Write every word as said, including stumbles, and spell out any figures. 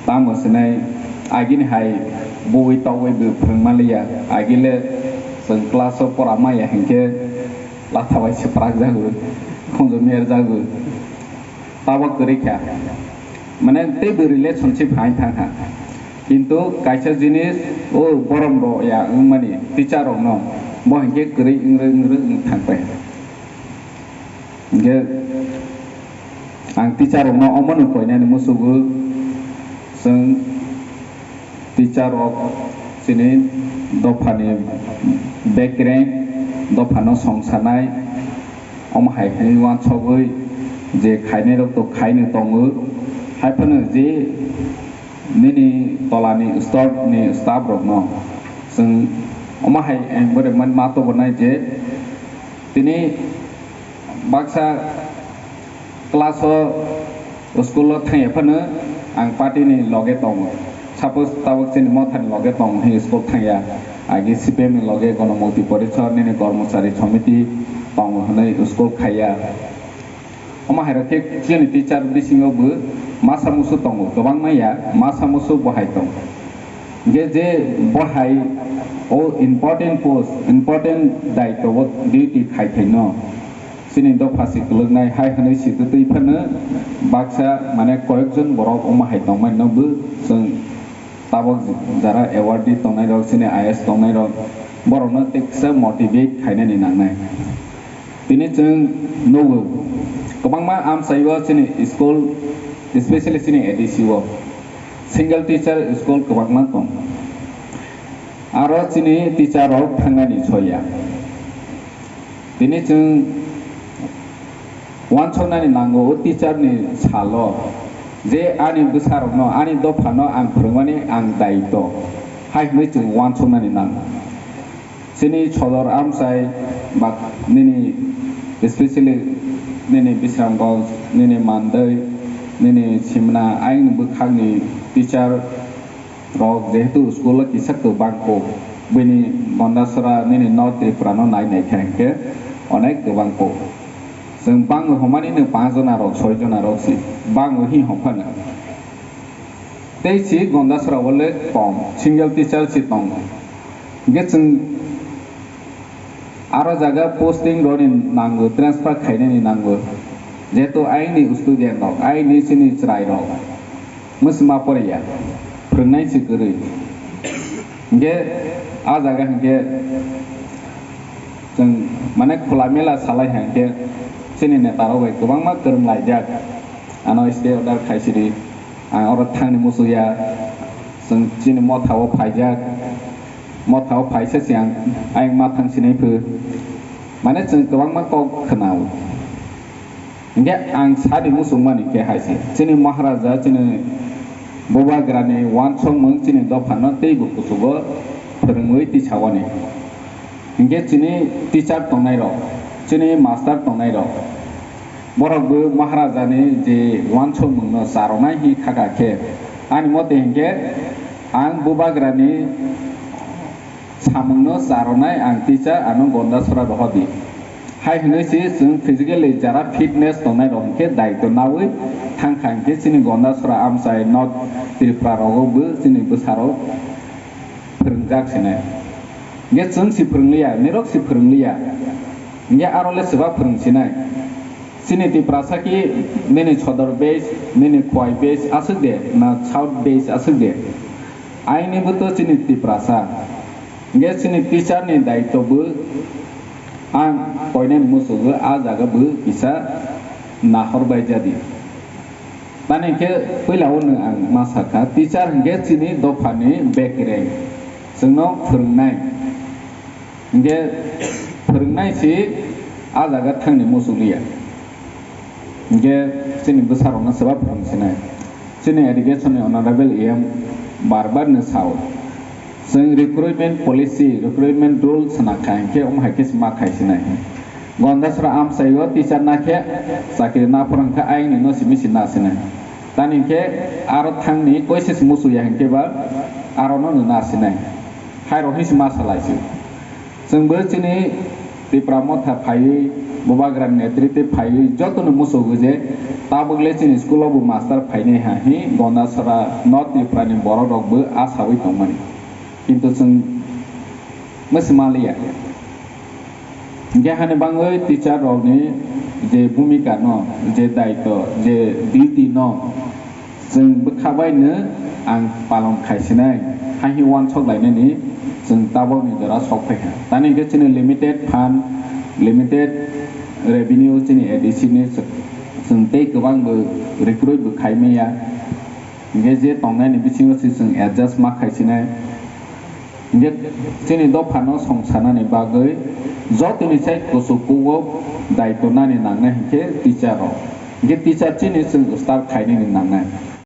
Tamo sinai agini hai bui togwi bo phwrwng manliya, agile chwng class o pora maya hinkhe latha bai se prak jago, khonjo mer jago. Tabok kwrwi kha, mane teibo relationship hai thang kha. Kintu kaisa jinis o borom rok ya wngmani teacher rok no bo hinkhe kwrwi wngrwi wngrwi wng thang pai. Hinkhe ang teacher rok no omo no koinani musugo, chwng teacher rok chini dophani bekereng, dophano songsanai, omo hai hinwi uansogwi je khainai rok to khaino tongo, haiphano je nini tolani store ni staff rok no chwng omo hai ang bore man ma tobonai je tini baksa class o school o thangya phano ang party ni loge tongo. Suppose tabok chini motha ni loge tongo hwnwi school thangya, agi C P M ni loge Gonomukti Porishad nini Kormochari Somiti tongo hwnwi school khaiya. Omo hai rok khe chini teacher bisingo bo masa musu tongo, kwbangma ya masa musu bo hai tongo. Hinkhe je bo hai o important post, important daitwo o duty khai phaino chini dopha si kwlwknai hai hwnwi si twtwi phano baksa mane koyekjon borok omo hai tongmani no bo chwng tabok jara awardee tongnai rok, chini I A S tongnai rok, borok no teksa motivate khainani nangnai. Tini chwng nugo, kwbangma amchaio chini school, especially chini A D C o single teacher school kwbangma tong. Aro chini teacher rok thangnani soya. Tini chwng uansuknani nango o teacher ni salo je ani bwsarokno, ani dophano ang phwrwngmani ang daitwo hai hwnwi chwng uansuknani nango. Chini sodor amchai ba nini, especially nini Bisramganj, nini Mandwi, nini Simna, ayang bwkhakni teacher rok jehetu school o kisa kwbang kok, bini Gondasora nini North Tripura no nai nai kha hinkhe onek kwbang kok. Chwng bangwi hwnmani no panch jona rok, soi jona rok si bangwi hi hwnphano. Tei si Gondasora o le kom, single teacher si tongo. Hinkhe chwng aro jaga posting roni nango, transfer khainani nango. Jehetu ayangni student rok, ayangni chini chwrai rok mwswma poriya, phwrwngnai si kwrwi. Hinkhe a jaga hinkhe chwng mane khula mela salai hinkhe chini neta rok bai kwbangma kwrwng laijak. Ano stay order khaisidi, ang oro thangni muchukya, chwng chini motha o phaijak, motha o phaisa se ang ayang ma thang sinai phu, mane chwng kwbangma kok khwnao. Hinkhe ang sadi muchungmani khe hai se, chini Maharaja, chini Bubagrani uansukmung chini dophano teibo kuchugo phwrwngwi tisawani. Hinkhe chini teacher tongnai rok, chini master tongnai rok, borok bo Maharaja ni je uansukmung no charwnai hi khaka khe, ani mote hinkhe ang Bubagrani samung no charwnai ang teacher ano Gondasora rohordi. Hai hwnwi se chwng physically jara fitness tongnai rok hinkhe daitw nawi thangkha hinkhe chini Gondasora amchai North Tripura rogo bo chini bwsarok phwrwngjak sinai. Hinkhe chwng si phwrwngliya, nirok si phwrwngliya. Hinkhe aro le swba phwrwng sinai. Chini Tiprasa ki nini Sodor base, nini Khowai base aswk de, na South base aswk de. Aini bo to chini Tiprasa. Hinkhe chini teacher ni daitw bo ang koinani muchukgo a jaga bo kisa nahor bai jadi. Tani hinkhe puila o nwng ang ma sakha, teacher hinkhe chini dophani bekereng, chwngno phwrwngnai. Hinkhe phwrwngnai si a jaga thangni muchukliya. Hinkhe chini bwsarokno swba phwrwng sinai. Chini education ni honorable E M bar bar no sao. Chwng recruitment policy, recruitment rule swnakha hinkhe omo hai khe se ma khai sinai. Gondasora amchaio teacher nakhe chakri na phwrwngkha ayangni no simi si na sinai. Tani hinkhe aro thangni koisis muchukya hinkhe ba aro no na sinai. Hai rok hinsi ma salai si. Chwng bo chini Tipra Motha phaiwi, Bubagrani netrite phaiwi, jotono muchukgo je Tabuk le chini school o bo master phainai ha hi Gondasara North Tripura ni borok rok bo asawi tongmani. Kintu chwng mwswma liya. Hingke hani bagwi teacher rokni je bhumika no, je daito, je duty no chwng bwkha bai no ang palon khaisinai, hai hi uansuk lainani chwng tabokni jora sok phaikha. Tani hingke chini limited fund, limited revenue chini A D C ni chwng tei kwbang bo recruit bo khai maya. Hingke je tongnai ni bisingo se chwng adjust ma khaisinai. Hingke chini dophano songsanani bagwi jotoni sai kuchuk kugo daito nani nangnai hingke teacher rok. Hingke teacher chini chwng start khainani nangnai.